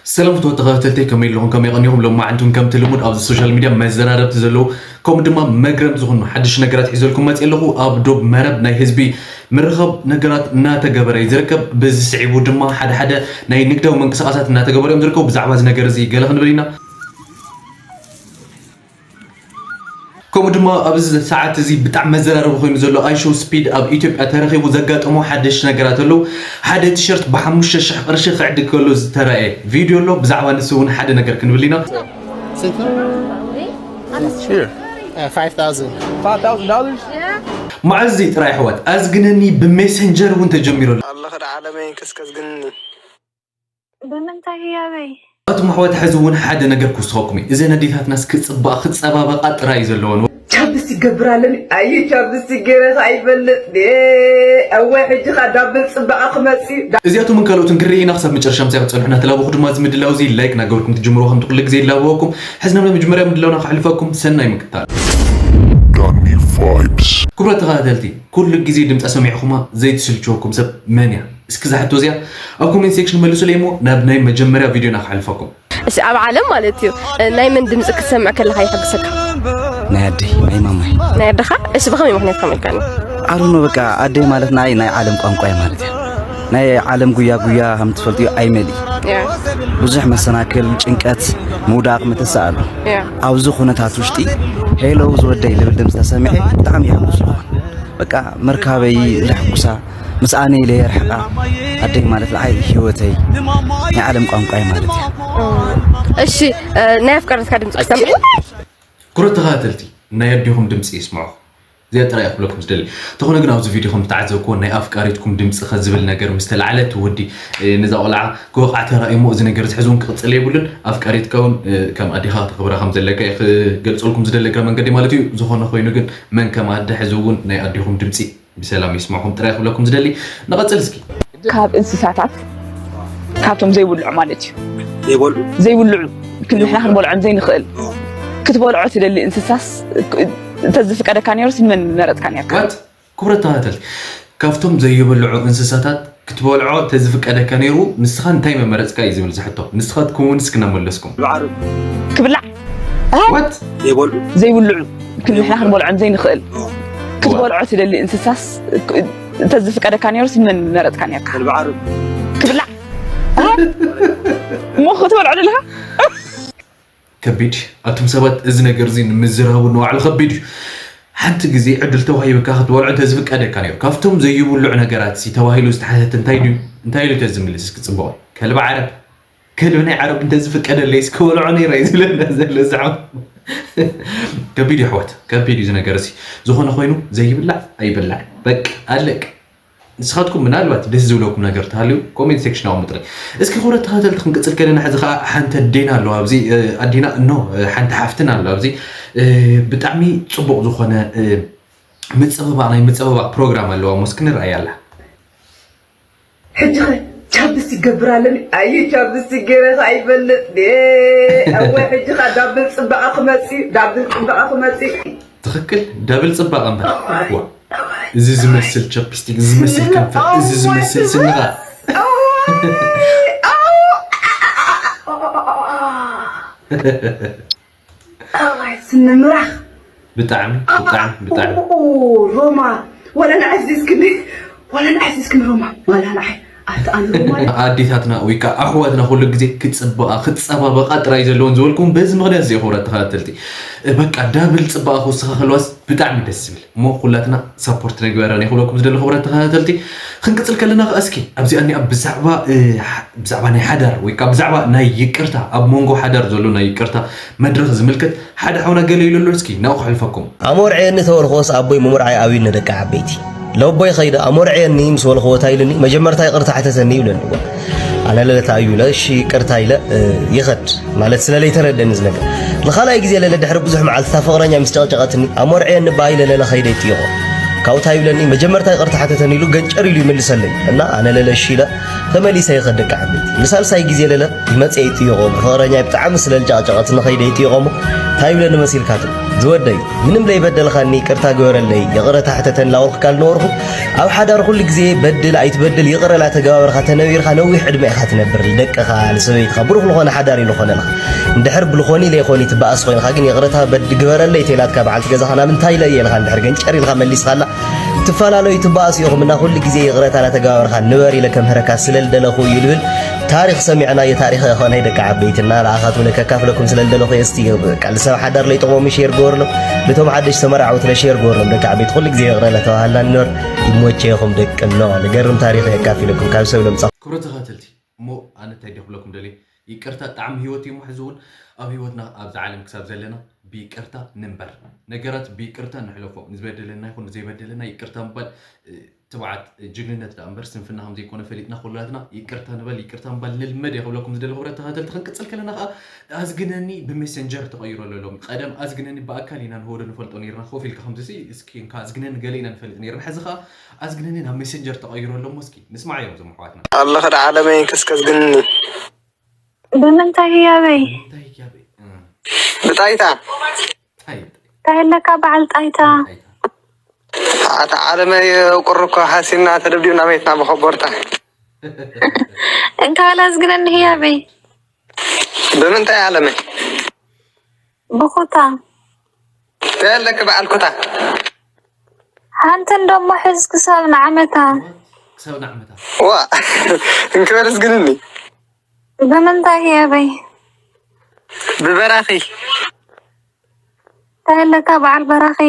ሰላም ፍትወት ተኸታተልተይ፣ ከመይ ኣለኹም? ከመይ ቀኒኹም? ሎማዓንቲ እውን ከምቲ ልሙድ ኣብዚ ሶሻል ሚድያ መዘራረብቲ ዘለዉ ከምኡ ድማ መግረምቲ ዝኾኑ ሓድሽ ነገራት ሒዘልኩም መፅእ ኣለኹ። ኣብ ዶብ መረብ ናይ ህዝቢ ምርኻብ ነገራት እናተገበረ እዩ ዝርከብ። በዚ ስዒቡ ድማ ሓደ ሓደ ናይ ንግዳዊ ምንቅስቃሳት እናተገበሩ እዮም ዝርከቡ። ብዛዕባ እዚ ነገር እዚ ገለ ክንብል ኢና። ከምኡ ድማ ኣብዚ ሰዓት እዚ ብጣዕሚ መዘራረቢ ኮይኑ ዘሎ ኣይሾው ስፒድ ኣብ ኢትዮጵያ ተረኺቡ ዘጋጠሞ ሓደሽ ነገራት ኣለዉ። ሓደ ቲሸርት ብሓሙሽተ ሽሕ ቅርሺ ክዕድግ ከሎ ዝተረኣየ ቪድዮ ኣሎ። ብዛዕባ ንሱ እውን ሓደ ነገር ክንብል ኢና። ስንት ነው? Here. Uh, five thousand. Five thousand dollars? መዓዝ እዚ ጥራይ ኣሕዋት ኣዝግነኒ ብሜሰንጀር እውን ተጀሚሩ ኣሎ። ኣላህ ዳ ዓለመይ ከስከዝግኒ ብምንታይ ህያበይ? ኣቱም ኣሕዋት ሕዚ እውን ሓደ ነገር ክውስኸኩም እዩ። እዘን ኣዴታትናስ ክፅባቕ ክፀባበቓ ጥራይ እዩ ዘለወን። ቻፕስቲክ ገብር ኣለኒ ኣየ ቻፕስቲክ ገይረ ከኣ ይፈልጥ ደ ኣዋይ ሕጂ ከኣ ዳብል ፅባቐ ክመፅእ እዩ። እዚኣቶምን ካልኦትን ክንርኢ ኢና። ክሳብ መጨረሻ ምሳይ ክትፀንሑ እናተላበኹ ድማ እዚ ምድላው እዚ ላይክ እናገበርኩም ትጅምርዎ ከምቲ ኩሉ ግዜ ይላበወኩም። ሕዚ ናብ ናይ መጀመርያ ምድላውና ከሕልፈኩም ሰናይ ምክትታል። Danny Vibes. ክቡራት ተኸታተልቲ፣ ኩሉ ግዜ ድምፃ ሰሚዕኹማ ዘይትስልችወኩም ሰብ መን እያ? እስኪ እዛ ሕቶ እዚኣ ኣብ ኮሜንት ሴክሽን መልሱለይ እሞ ናብ ናይ መጀመርያ ቪድዮና ከሕልፈኩም። እሺ፣ ኣብ ዓለም ማለት እዩ ናይ መን ድምፂ ክትሰምዕ ከለካ ይሕግሰካ? ናይ ኣደይ ናይ ማማይ ናይ ኣደኻ? እሺ፣ ብኸመይ ምክንያት ከመልካኒ? ኣሉኖ በቃ ኣደይ ማለት ንዓይ ናይ ዓለም ቋንቋ እያ ማለት እያ። ናይ ዓለም ጉያ ጉያ ከም ትፈልጥዮ ኣይመልእ ያ ብዙሕ መሰናክል፣ ጭንቀት፣ ምውዳቕ ምትስኣሉ ያ ኣብዚ ኩነታት ውሽጢ ሄሎ ዝወደይ ልብል ድምፂ ተሰሚዐ ብጣዕሚ እየ ሕጉስ ዝኾን። በቃ መርካበይ ለሕጉሳ ምስኣነይ ለየርሕቓ ኣደይ ማለት ንዓይ ህይወተይ ናይ ዓለም ቋንቋይ ማለት እያ። እሺ፣ ናይ ኣፍቃሪትካ ድምፂ ክትሰምዕ? ክቡራት ተኸታተልቲ፣ ናይ ኣዴኹም ድምፂ ይስምዑ። እዚኣ ጥራይ እየ ክብለኩም ዝደሊ። እንተኾነ ግን ኣብዚ ቪድዮ ከም ዝተዓዘብክዎ ናይ ኣፍቃሪትኩም ድምፂ ከዝብል ነገር ምስ ተላዕለ እቲ ወዲ፣ እ፣ ነዛ ቆልዓ ክወቕዓ ተራእዩ እሞ እዚ ነገር እዚ ሕዚ እውን ክቕፅል የብሉን። ኣፍቃሪትካ እውን፣ እ፣ ከም ኣዴኻ ክተኽብራ ከም ዘለካ እየ ክገልፀልኩም ዝደሊ እግረ መንገዲ ማለት እዩ። ዝኾነ ኮይኑ ግን መን ከም ኣደ ሕዚ እውን ናይ ኣዴኹም ድምፂ ብሰላም ይስምዕኹም ጥራይ ክብለኩም ዝደሊ። ንቐፅል እስኪ። ካብ እንስሳታት ካብቶም ዘይብልዑ ማለት እዩ ዘይበልዑ ዘይብልዑ ክንሕና ክንበልዖም ዘይንኽእል ክትበልዖ ትደሊ እንስሳስ እንተዝፍቀደካ ነይሩስ ንመን መረፅካ ነርካ ዋት ክብረት ተኸታተልቲ ካብቶም ዘይበልዑ እንስሳታት ክትበልዖ ተዝፍቀደካ ነይሩ ንስኻ እንታይ መመረፅካ እዩ ዝብል ዝሕቶ ንስኻትኩም እውን እስኪ እናመለስኩም ብዓረብ ክብላዕ ዋት ዘይበልዑ ዘይብልዑ ክንሕና ክንበልዖም ዘይንኽእል ክትበልዖ ትደሊ እንስሳስ እንተዝፍቀደካ ነይሩስ ንመን መረፅካ ነርካ ብዓረብ ክብላዕ እሞ ክትበልዖ ደለካ ከቢድ ኣቱም ሰባት እዚ ነገር እዚ ንምዝራቡ ንባዕሉ ከቢድ እዩ ሓንቲ ግዜ ዕድል ተዋሂብካ ክትበልዖ እንተዝፍቀደካ ነይሩ ካብቶም ዘይብልዑ ነገራት ሲ ተባሂሉ ዝተሓተተ እንታይ ድዩ እንታይ ኢሉ ተዝምልስ እስኪ ፅቡቕ ከልቢ ዓረብ ከልቢ ናይ ዓረብ እንተዝፍቀደለይስ ክበልዖ ነይረ እዩ ዝብለና ዘሎ ዝዓም ከቢድ እዩ ኣሕዋት ከቢድ እዩ እዚ ነገር እዚ ዝኾነ ኮይኑ ዘይብላዕ ኣይብላዕ በቃ ኣለቅ ንስኻትኩም ምናልባት ደስ ዝብለኩም ነገር ተሃልዩ ኮሜንት ሴክሽን ኣቕምጥለይ እስኪ ክብረት ተኸተልቲ ክንቅፅል ከለና ሕዚ ከዓ ሓንቲ ኣዴና ኣለዋ ኣብዚ ኣዴና እኖ ሓንቲ ሓፍትን ኣሎ ኣብዚ ብጣዕሚ ፅቡቕ ዝኾነ ምፅብባቕ ናይ ምፅብባቕ ፕሮግራም ኣለዋ ሞስ ክንርኣያ ኣላ ሕጂ ኸ ቻፕስቲክ ገብር ኣለኒ ኣየ ቻፕስቲክ ገይረ ከኣ ይፈልጥ ደ ኣወ ሕጂ ከኣ ዳብል ፅባቐ ክመፅእ እዩ ዳብል ፅባቐ ክመፅእ እዩ ትኽክል ዳብል ፅባቐ እምበር ዋ እዚ ዝመስል ቻፕስቲክ እዚ ዝመስል ከንፈር እዚ ዝመስል ስንቓ ስኒ ምራኽ ብጣዕሚ ብጣዕሚ ብጣዕሚ ሮማ ዋላ ንዓይ ዚስክኒ ዋላ ንዓይ ዚስክኒ ሮማ ዋላ ንዓይ ኣቲ ኣነ ሮማ ኣዴታትና ወይ ከዓ ኣሕዋትና ኩሉ ግዜ ክፅበቓ ክፀባበቓ ጥራይ ዘለዎን ዝበልኩም በዚ ምክንያት እዚ ክብረት ተኸታተልቲ በቃ ዳብል ፅባቐ ክውስኻ ከለዋስ ብጣዕሚ ደስ ዝብል እሞ ኩላትና ሳፖርት ንግበረን ይኽብለኩም ዝደሊ ክብረት ተኸታተልቲ ክንቅፅል ከለና ከኣ እስኪ ኣብዚኣ እኒኣ ብዛዕባ ብዛዕባ ናይ ሓዳር ወይ ከዓ ብዛዕባ ናይ ይቅርታ ኣብ መንጎ ሓዳር ዘሎ ናይ ይቅርታ መድረኽ ዝምልከት ሓደ ሓውና ገለ ኢሉ ኣሎ እስኪ ናብኡ ክሕልፈኩም ኣሞርዕየኒ ተበልክዎስ ኣቦይ ምሙርዓይ ኣብዩኒ ደቂ ዓበይቲ ለቦይ ኸይደ ኣሞርዕየኒ ምስ በልክዎ እንታይ ኢሉኒ መጀመርታ ይቅርታ ሕተተኒ ይብለኒ ኣነ ለለታ እዩ ኢለ እሺ ይቅርታ ኢለ ይኸድ ማለት ስለለይተረደኒ ዝነገር ንኻልኣይ ግዜ ለለ ድሕሪ ብዙሕ መዓልቲ እታ ፍቕረኛ ምስ ጨቕጨቐትኒ ኣሞርዕየኒ በኣይ ለለለ ኸይደ ይጥይቖ ካብኡ ታይ ይብለኒ፣ መጀመርታ ይቕርታ ሓተተኒ ኢሉ ገንጨር ኢሉ ይምልሰለይ። እና ኣነ ለለ እሺ ኢለ ተመሊሰ ይኸድ ደቂ ዓበይቲ። ንሳልሳይ ግዜ ለለ ይመጽእ ይጥይቖ፣ ፍቕረኛይ ብጣዕሚ ስለ ዝጨቕጨቐት ንኸይደ ይጥይቖ እሞ ታይ ይብለኒ መሲልካ ትብል? ዝወደይ፣ ምንም ለይበደልኻኒ ይቅርታ ግበረለይ፣ ይቕረታ ሕተተኒ ላበልኩካ ልነበርኩ፣ ኣብ ሓዳር ኩሉ ግዜ በድል ኣይትበድል ይቕረ ላተገባበርካ ተነቢርካ ነዊሕ ዕድመ ኢኻ ትነብር፣ ልደቅኻ፣ ልሰበይትኻ፣ ብሩኽ ልኾነ ሓዳር እዩ ልኾነልካ። እንድሕር ብልኾኒ ለይኾኒ ትበኣስ ኮይንካ ግን ይቕረታ በድ-፣ ግበረለይ ተይላትካ በዓልቲ ገዛኻ ናብ እንታይ ኢለ እየ ኢልካ እንድሕር ገንጨር ኢልካ መሊስካላ፣ ትፈላለዩ ትበኣሱ ኢኹም እና ኩሉ ግዜ ይቕረታ ላተገባበርካ ንበር ኢለ ከምህረካ ስለ ልደለኹ እዩ ልብል። ታሪኽ ሰሚዕናዮ ታሪኽ ኾነ ደቂ ዓበይትና ንኣኻትኩም ከካፍለኩም ስለ ልደለኹ እየ። እስቲ በቃ ልሰብ ሓዳር ለይጠቕሞም ሼር ግበርሎም፣ ልቶም ሓደሽ ተመራዕውት ለሼር ግበርሎም ደቂ ዓበይቲ። ኩሉ ግዜ ይቕረ ለተባሃልና ንበር። ይሞቸ ኢኹም ደቂ ኖ። ልገርም ታሪኽ የካፊለኩም ካብ ሰብ ለምጻ። ክብረት ተኸተልቲ እሞ ኣነ እንታይ ደኽብለኩም ደልየ፣ ይቅርታ ጣዕሚ ህይወት እዩ እሞ ሕዚ እውን ኣብ ህይወትና ኣብዛ ዓለም ክሳብ ዘለና ብይቅርታ ንንበር። ነገራት ብይቅርታ ንሕለፎ። ንዝበደለና ይኹን ንዘይበደለና ይቅርታ ምባል፣ እ፣ ትብዓት፣ እ፣ ጅግንነት ደኣ እምበር ስንፍና ከም ዘይኮነ ፈሊጥና ኩላትና ይቅርታ ንበል፣ ይቅርታ ምባል ንልመድ እየ ክብለኩም ዝደሊ ክብረት ተኸተልቲ። ክንቅጽል ከለና ከኣ ኣዝግነኒ ብሜሴንጀር ተቐይሩ ኣሎ ሎሚ። ቀደም ኣዝግነኒ ብኣካል ኢና ንህወዶ ንፈልጦ ነይርና። ኮፍ ኢልካ ከምዚ ሲ፣ እስኪ እንካ ኣዝግነኒ ገለ ኢና ንፈልጥ ነይርና። ሕዚ ከኣ ኣዝግነኒ ናብ ሜሴንጀር ተቐይሩ ኣሎ እሞ እስኪ ንስማዓዮም እዞም ኣሕዋትና። ኣለኸ ደኣ ዓለመይ ከስከስ ግን ብምንታይ ህያበይ? እንታይ ህያበይ? እ። ብጣይታ። ጣይታ። እንታይ ኣለካ በዓል ጣይታ? ጣይታ። ኣታ ዓለመይ ቁሪ እኮ ሃሲና ተደብዲብና መይትና ብኸቦርታ። እንካ ላዝግነኒ ህያበይ። ብምንታይ ዓለመይ? ብኹታ። እንታይ ኣለኪ በዓል ኩታ? ሓንቲ እንደሞ ሕዝ ክሳብ ንዓመታ። ክሳብ ንዓመታ። ዋ፣ እንክበልስ ግንኒ። ብምንታይ ህያበይ? ብበራኺ። እንታይ ኣለካ በዓል በራኺ?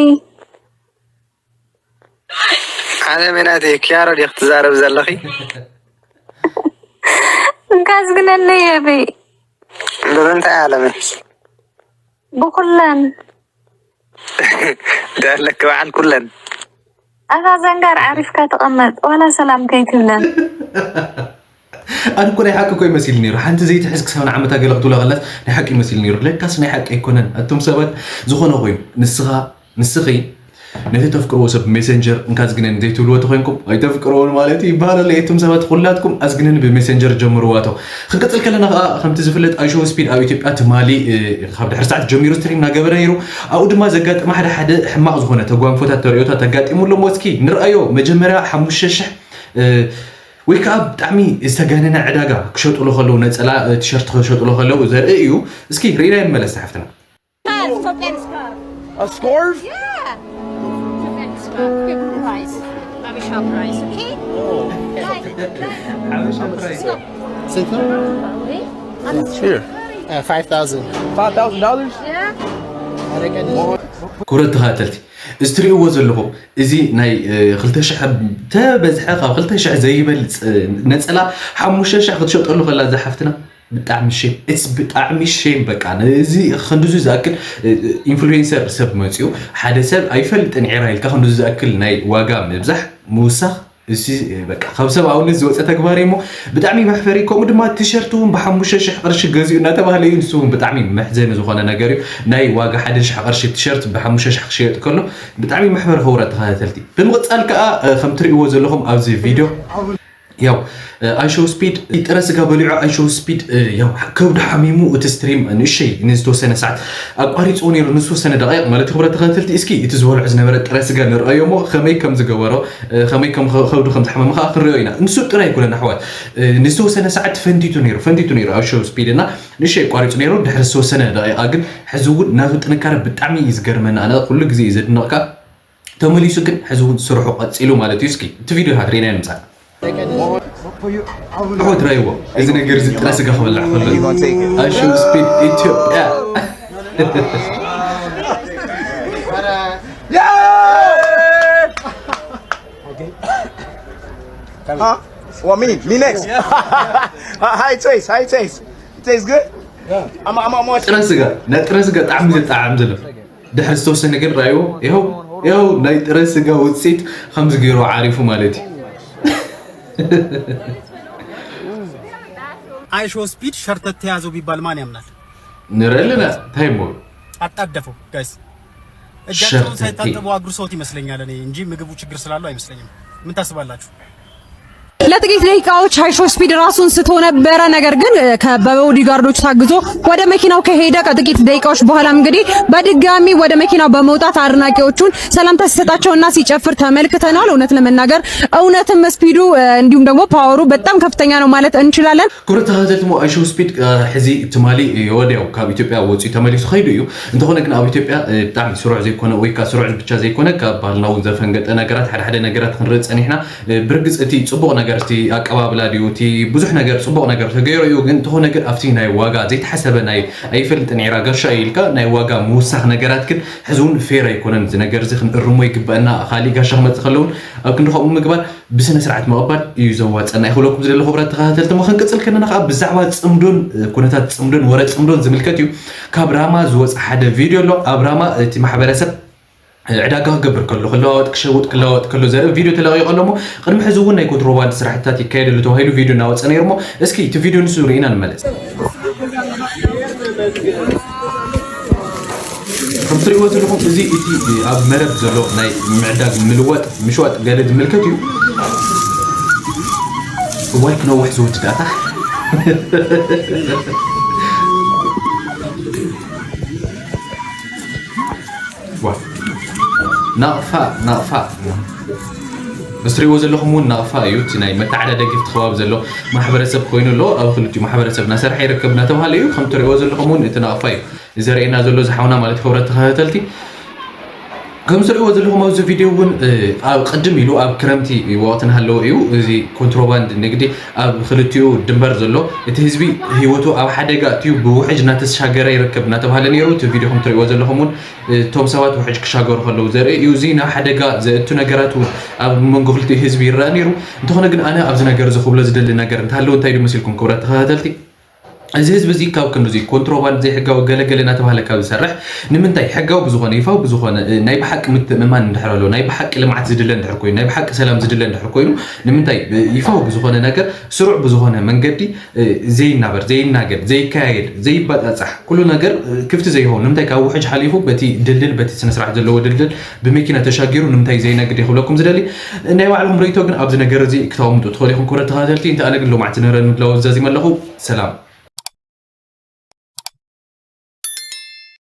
ዓለመይ ናተይ፣ ክያሮ ዲኺ ትዛረቢ ዘለኺ? እንካ ዝግነኒ ህያበይ። ብምንታይ ዓለመይ? ብኩለን። ደለክ በዓል ኩለን። ኣታ ዘንጋር ዓሪፍካ ተቐመጥ፣ ዋላ ሰላም ከይትብለን። ኣነ እኮ ናይ ሓቂ እኮ ይመሲል ነይሩ። ሓንቲ ዘይትሕዝ ክሳብ ንዓመታ ገለ ክትብሎ ከላስ ናይ ሓቂ ይመሲል ነይሩ። ለካስ ናይ ሓቂ ኣይኮነን። ኣቱም ሰባት ዝኾነ ኮይኑ፣ ንስኻ፣ ንስኺ ነቲ ተፍቅርዎ ሰብ ሜሴንጀር እንካ ኣዝግነኒ ዘይትብልዎ ተኾይንኩም ኣይተፍቅርዎን ማለት እዩ ይበሃል ኣሎ። ኣቱም ሰባት ኩላትኩም ኣዝግነኒ ብሜሴንጀር ጀምርዋ። እቶ ክንቅጽል ከለና ከኣ ከምቲ ዝፍለጥ ኣይሾው ስፒድ ኣብ ኢትዮጵያ ትማሊ፣ እ፣ ካብ ድሕሪ ሰዓት ጀሚሩ ስትሪም እናገበረ ነይሩ። ኣብኡ ድማ ዘጋጠመ ሓደ ሓደ ሕማቕ ዝኾነ ተጓንፎታት ተርእዮታት ኣጋጢሙ ኣሎ። እሞ እስኪ ንርኣዮ። መጀመርያ ሓሙሽተ ሽሕ፣ እ፣ ወይ ከኣ ብጣዕሚ ዝተጋነነ ዕዳጋ ክሸጡሉ ከለዉ፣ ነጸላ፣ እ፣ ቲሸርት ክሸጡሉ ከለዉ ዘርኢ እዩ። እስኪ ርኢና ይመለስ ሓፍትና። Scarf? Ethiopian scarf. A scarf? Yeah. Ethiopian scarf. Good price. Habesha price, okay? Like, like, ስንት ነው? Here. Uh, five thousand. Five thousand dollars? Yeah. ክብረት ተኸታተልቲ፣ እዚ ትሪእዎ ዘለኹም እዚ ናይ፣ እ፣ ክልተ ሽሕ ተበዝሐ፣ ካብ ክልተ ሽሕ ዘይበልፅ፣ እ፣ ነፀላ ሓሙሽተ ሽሕ ክትሸጠሉ ከላ እዛ ሓፍትና ብጣዕሚ ሼም፣ ኢትስ ብጣዕሚ ሼም። በቃ ነዚ ክንድዚ ዝኣክል፣ እ፣ ኢንፍሉዌንሰር ሰብ መፅኡ፣ ሓደ ሰብ ኣይፈልጥን ዒራ ኢልካ ክንድዚ ዝኣክል ናይ ዋጋ ምብዛሕ ምውሳኽ፣ እዚ በቃ ካብ ሰብኣውነት ዝወፀ ተግባር እዩ እሞ ብጣዕሚ መሕፈሪ። ከምኡ ድማ ቲሸርት እውን ብሓሙሽተ ሽሕ ቅርሺ ገዚኡ እናተባህለ እዩ። ንሱ እውን ብጣዕሚ መሕዘኒ ዝኾነ ነገር እዩ። ናይ ዋጋ ሓደ ሽሕ ቅርሺ ቲሸርት ብሓሙሽተ ሽሕ ክሽየጥ ከሎ ብጣዕሚ መሕፈሪ። ክቡራት ተኸታተልቲ፣ ብምቕፃል ከዓ፣ እ፣ ከም ትርእይዎ ዘለኹም ኣብዚ ቪድዮ ያው፣ እ፣ ኣይሾው ስፒድ ጥረ ስጋ በሊዑ፣ ኣይሾው ስፒድ፣ እ፣ ያው ከብዱ ሓሚሙ እቲ ስትሪም ንእሸይ ንዝተወሰነ ሰዓት ኣቋሪፅዎ ነይሩ፣ ንዝተወሰነ ደቂቕ ማለት እዩ። ክቡራት ተኸታተልቲ፣ እስኪ እቲ ዝበልዖ ዝነበረ ጥረ ስጋ ንርኣዮ እሞ ከመይ ከም ዝገበሮ፣ እ፣ ከመይ ከም ከ-፣ ከብዱ ከም ዝሓመመ ከዓ ክንሪኦ ኢና። ንሱ ጥራይ ኣይኮነን ኣሕዋት፣ እ፣ ንዝተወሰነ ሰዓት ፈንቲቱ ነይሩ፣ ፈንቲቱ ነይሩ ኣይሾው ስፒድ እና ንእሸይ ኣቋሪፁ ነይሩ። ድሕሪ ዝተወሰነ ደቂቓ ግን ሕዚ እውን ናቱ ጥንካረ ብጣዕሚ እዩ ዝገርመኒ። ኣነ ኩሉ ግዜ እዩ ዘድንቕካ። ተመሊሱ ግን ሕዚ እውን ስርሑ ቀፂሉ ማለት እዩ። እስኪ እቲ ቪድዮ ሃድሬና ንምፃእ። ኣሕዋት ራይዎ፣ እዚ ነገር እዚ ጥረ ስጋ ክበልዕ ከሎ እዩ። ኣይሾው ስፒድ ኢትዮጵያ። Huh? What me? Me next. How it taste? How it taste? It tastes good. I'm, I'm, I'm watching. ጥረ ስጋ፣ ናይ ጥረ ስጋ ጣዕሚ ዘጣዕም ዘሎ። ድሕሪ ዝተወሰነ ግን ራእይዎ፣ ይኸው፣ ይኸው ናይ ጥረ ስጋ ውፅኢት ከምዚ ገይሩ ዓሪፉ ማለት እዩ። አይሾ ስፒድ ሸርተት ተያዘው ቢባል ማን ያምናል? ንርኢ ኣለና፣ እንታይ እሞ? አጣደፈው ጋይስ። እጃቸውን ሸርተቴ። ሳይታጠቡ አጉርሰውት ይመስለኛል። እኔ እንጂ ምግቡ ችግር ስላለው አይመስለኝም። ምን ታስባላችሁ? ለጥቂት ደቂቃዎች ሃይሾ ስፒድ ራሱን ስቶ ነበረ። ነገር ግን ከቦዲ ጋርዶች ታግዞ ወደ መኪናው ከሄደ ከጥቂት ደቂቃዎች በኋላ እንግዲህ በድጋሚ ወደ መኪናው በመውጣት አድናቂዎቹን ሰላምታ ሲሰጣቸውና ሲጨፍር ተመልክተናል። እውነት ለመናገር እውነትም ስፒዱ እንዲሁም ደግሞ ፓወሩ በጣም ከፍተኛ ነው ማለት እንችላለን። ክብረት ተኸታተልቲ ሞ ኣይሾው ስፒድ ሕዚ ትማሊ ወዲያው ካብ ኢትዮጵያ ወፂኡ ተመሊሱ ከይዱ እዩ። እንተኾነ ግን ኣብ ኢትዮጵያ ብጣዕሚ ስሩዕ ዘይኮነ ወይ ከዓ ስሩዕ ብቻ ዘይኮነ ካብ ባህልና እውን ዘፈንገጠ ነገራት ሓደ ሓደ ነገራት ክንርኢ ፀኒሕና። ብርግፅ እቲ ፅቡቕ ነገር እቲ ኣቀባብላ ድዩ እቲ ብዙሕ ነገር ፅቡቕ ነገር ተገይሩ እዩ። ግን እንተኾነ ግን ኣብቲ ናይ ዋጋ ዘይተሓሰበ ናይ ኣይፈልጥን ዒራ ጋሻ እዩ ኢልካ ናይ ዋጋ ምውሳኽ ነገራት ግን ሕዚ እውን ፌር ኣይኮነን። እዚ ነገር እዚ ክንእርሞ ይግበአና። ካሊእ ጋሻ ክመፅእ ከለውን ኣብ ክንዲ ከምኡ ምግባር ብስነ ስርዓት ምቕባል እዩ ዘዋፀና ይኽብለኩም ዝደለ ክቡራት ተኸታተልቲ። እሞ ክንቅፅል ከለና ከዓ ብዛዕባ ፅምዶን ኩነታት ፅምዶን ወረ ፅምዶን ዝምልከት እዩ። ካብ ራማ ዝወፀ ሓደ ቪድዮ ኣሎ። ኣብ ራማ እቲ ማሕበረሰብ ዕዳጋ ክገብር ከሎ ክለዋወጥ ክሸውጥ ክለዋወጥ ከሎ ዘርኢ ቪድዮ ተለቂቑ ኣሎ። እሞ ቅድሚ ሕዚ እውን ናይ ኮንትሮባንድ ስራሕትታት ይካየደሉ ተባሂሉ ቪድዮ እናወፀ ነይሩ። እሞ እስኪ እቲ ቪድዮ ንሱ ርኢና ንመለስ። ከም ትሪእዎ ዘለኹም እዚ እቲ ኣብ መረብ ዘሎ ናይ ምዕዳግ ምልዋጥ ምሽዋጥ ገለ ዝምልከት እዩ። እዋይ ክነውሕ ዝወስድ ኣታ ዋ ናቕፋ ናቕፋ እዚ ትሪእዎ ዘለኹም እውን ናቕፋ እዩ። እቲ ናይ መተዓዳደጊ እቲ ከባቢ ዘሎ ማሕበረሰብ ኮይኑ ኣሎ። ኣብ ክልቲኡ ማሕበረሰብ እናሰርሐ ይርከብ እናተባሃለ እዩ። ከም ትሪእዎ ዘለኹም እውን እቲ ናቕፋ እዩ ዘርእየና ዘሎ ዝሓውና ማለት ክብረት ተኸታተልቲ። ከም ዝሪእዎ ዘለኹም ኣብዚ ቪድዮ እውን ኣብ ቅድም ኢሉ ኣብ ክረምቲ ወቕቲ እናሃለወ እዩ እዚ ኮንትሮባንድ ንግዲ ኣብ ክልቲኡ ድንበር ዘሎ እቲ ህዝቢ ህይወቱ ኣብ ሓደጋ እትዩ ብውሕጅ እናተሻገረ ይርከብ እናተባሃለ ነይሩ። እቲ ቪድዮ ከም ትሪእዎ ዘለኹም እውን እቶም ሰባት ውሕጅ ክሻገሩ ከለዉ ዘርኢ እዩ። እዚ ናብ ሓደጋ ዘእቱ ነገራት እውን ኣብ መንጎ ክልቲኡ ህዝቢ ይረአ ነይሩ። እንተኾነ ግን ኣነ ኣብዚ ነገር እዚ ክብሎ ዝደሊ ነገር እንተሃለወ እንታይ ዱ መሲልኩም ክብራት ተኸታተልቲ? እዚ ህዝቢ እዚ ካብ ክንዱ እዚ ኮንትሮባንድ ዘይሕጋዊ ገለገለ እናተባሃለ ካብ ዝሰርሕ ንምንታይ ሕጋዊ ብዝኾነ ይፋዊ ብዝኾነ ናይ ብሓቂ ምትእምማን እንድሕር ኣሎ ናይ ብሓቂ ልምዓት ዝድለ እንድሕር ኮይኑ ናይ ብሓቂ ሰላም ዝድለ እንድሕር ኮይኑ ንምንታይ ይፋዊ ብዝኾነ ነገር ስሩዕ ብዝኾነ መንገዲ ዘይናበር ዘይናገድ ዘይካየድ ዘይባፃፃሕ ኩሉ ነገር ክፍቲ ዘይኸውን ንምንታይ ካብ ውሕጅ ሓሊፉ በቲ ድልድል በቲ ስነስርዓት ዘለዎ ድልድል ብመኪና ተሻጊሩ ንምንታይ ዘይነግድ ይኽብለኩም ዝደሊ ናይ ባዕልኹም ርእይቶ ግን ኣብዚ ነገር እዚ ክተቐምጡ ትኽእሉ ኢኹም ክብረት ተኸታተልቲ እንተ ኣነ ግን ሎማዕቲ ዝነበረ ንምድላው ዛዚመ ኣለኹ ሰላም